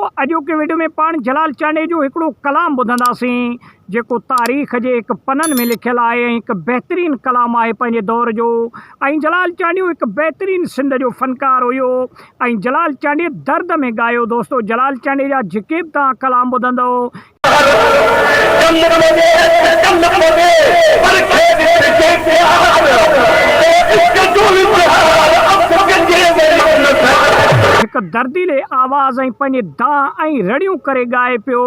اڄوڪي وڊيو ۾ پاڻ جلال چانڊيي جو هڪڙو ڪلام ٻڌنداسين جيڪو تاريخ جي هڪ پنن ۾ لکيل آهي ۽ هڪ بهترين ڪلام آهي پنهنجي دور جو ۽ جلال چانڊيو هڪ بهترين سنڌ جو فنڪار هيو ۽ جلال چانڊيي درد ۾ ڳايو دوستو جلال چانڊيي جا جيڪي به توهان ڪلام ٻڌندو هڪ درديلي آواز ۽ پنهنجي دانهن ۽ رڙيون ڪري ڳائي پيو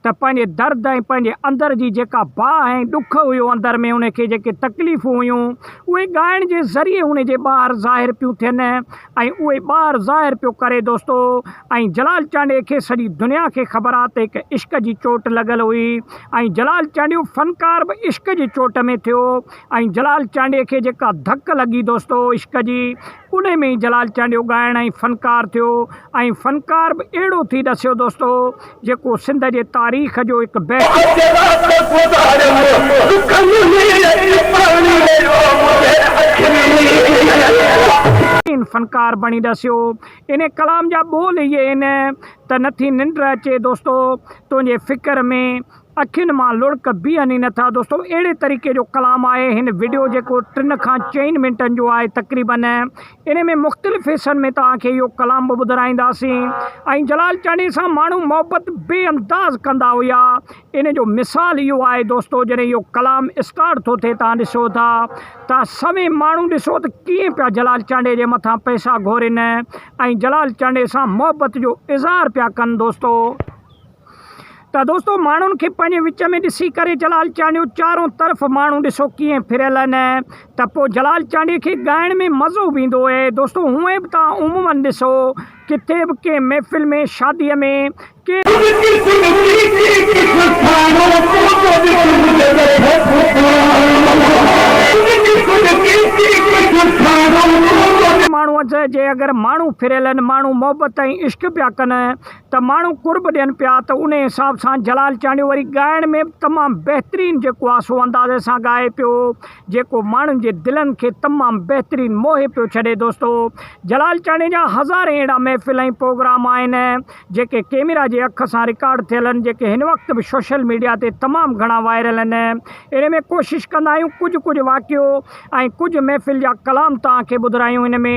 ته پنهنجي درد ۽ پنهنجي اندر جي جيڪا باهه ۽ ڏک هيو اندر ۾ ان کي جيڪي تڪليفون هيون اهي ڳائڻ جي ذريعي ان جي ٻاهر ظاهر پيون ٿين ۽ اهي ٻاهر ظاهر پيو ڪري دوستو ۽ جلال چانڊيي کي سڄي دنيا کي خبر آ ته هڪ عشق جي چوٽ لڳل هئي ۽ جلال چانڊيو فنڪار به عشق جي چوٽ ۾ ٿيو ۽ جلال چانڊيي کي جيڪا ڌڪ لڳي دوستو عشق جي انهي ۾ ئي جلال چانڊيو ڳائڻ ۽ فنڪار ٿيو ۽ فنڪار به اهڙو ٿي ڏسيو دوستو جيڪو سنڌ جي تاريخ جو هڪ بهترين فنڪار بڻي ڏسيو. انهي ڪلام جا ٻول اهي آهن ته نٿي ننڊ اچي دوستو تنهنجي فڪر ۾. اکين مان لڙڪ بيهن ئي نٿا دوستو اهڙي طريقي جو ڪلام آهي هن وڊيو جيڪو ٽن کان چئن منٽن جو آهي تقريبن ان ۾ مختلف حصن ۾ توهان کي اهو ڪلام به ٻڌرائينداسين ۽ جلال چانڊيي سان ماڻهو محبت بي انداز ڪندا هيا ان جو مثال اهو آهي دوستو جڏهن اهو ڪلام اسٽارٽ ٿو ٿئي توهان ڏسو ٿا ته سوين ماڻهو ڏسو ته ڪيئن پيا جلال چانڊيي جي مٿان پئسا گهورين ۽ جلال چانڊيي سان محبت جو اظهار پيا ڪن دوستو. ته دوستو ماڻهن کي پنهنجي وچ ۾ ڏسي ڪري جلال چانڊيو چارون طرف ماڻهو ڏسو ڪيئن ڦريل آهن ته پوء جلال چانڊيي کي ڳائڻ ۾ مزو به ايندو اهي دوستو هونئن به توهان عمومن ڏسو ڪٿي به ڪنهن محفل ۾ شادي ۾ ڪنهن ماڻهو جي اگر ماڻهو ڦريل آهن ماڻهو محبت ۽ عشق پيا ڪن ته ماڻهو قرب ڏين پيا ته انهي حساب سان جلال چانڊيو وري ڳائڻ ۾ به تمام بهترين جيڪو آ سو اندازي سان ڳائي پيو جيڪو ماڻهن جي دلن کي تمام بهترين موهي پيو ڇڏي دوستو جلال چانڊيي جا هزارين اهڙا محفل ۽ پروگرام آهن جيڪي ڪيميرا جي اک سان رڪارڊ ٿيل آهن جيڪي هن وقت به سوشل ميڊيا تي تمام گهڻا وائرل آهن انهي ۾ ڪوشش ڪندا آهيون ڪجهه ڪجهه واقعو ۽ ڪجهه محفل جا ڪلام توهان کي ٻڌرايون ان ۾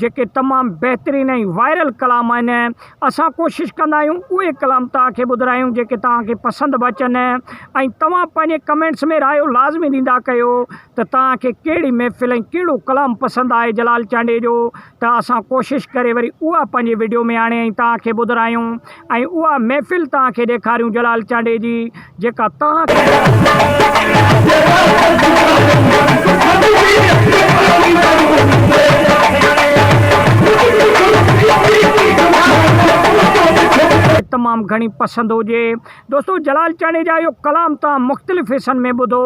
جيڪي تمام بهترين ۽ وائرل ڪلام آهن اسان ڪوشش ڪندا آهيون اهي ڪلام توهان کي ٻڌرايون جيڪي توهان کي پسند به اچن ۽ توهان پنهنجي ڪمينٽس ۾ رايو لازمي ڏيندا ڪيو ته توهان کي ڪهڙي محفل ۽ ڪهڙو ڪلام پسند آهي جلال چانڊيي جو ته اسان ڪوشش ڪري وري اها پنهنجي وڊيو ۾ آڻي ۽ توهان کي ٻڌرايون ۽ اها محفل توهان کي ڏيکاريون جلال چانڊيي جي جيڪا توهان کي تمام گهڻي پسند هجي. دوستو جلال چانڊيي جا اهو ڪلام توهان مختلف حصن ۾ ٻڌو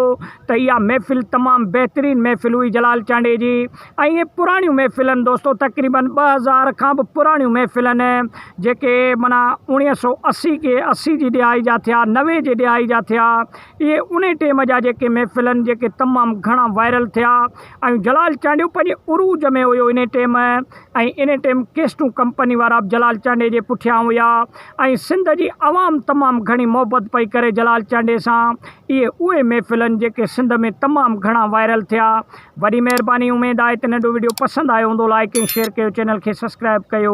ته اها محفل تمام بهترين محفل هئي جلال چانڊيي جي ۽ اهي پراڻيون محفلن دوستو تقريبن 2000 کان به پراڻيون محفلن جيڪي معنيٰ اوڻيهه سو 80 ڪي 80 جي ڏهائي جا ٿيا 90 جي ڏهائي جا ٿيا اهي انهي ٽيم جا جيڪي محفلن جيڪي تمام گهڻا وائرل ٿيا ۽ جلال چانڊيو پنهنجي عروج ۾ هيو انهي ٽيم ۽ انهي ٽيم ڪيسٽون ڪمپني وارا به جلال چانڊيي جي پٺيان هيا ۽ سنڌ جي عوام تمام گهڻي محبت پئي ڪري جلال چانڊيي سان اهي اهي محفلن جيڪي سنڌ ۾ تمام گهڻا وائرل ٿيا وڏي مهرباني اميد آهي ته ننڍو وڊيو پسند آيو هوندو لائيڪ ۽ شيئر ڪيو چينل کي سبسڪرائب ڪيو.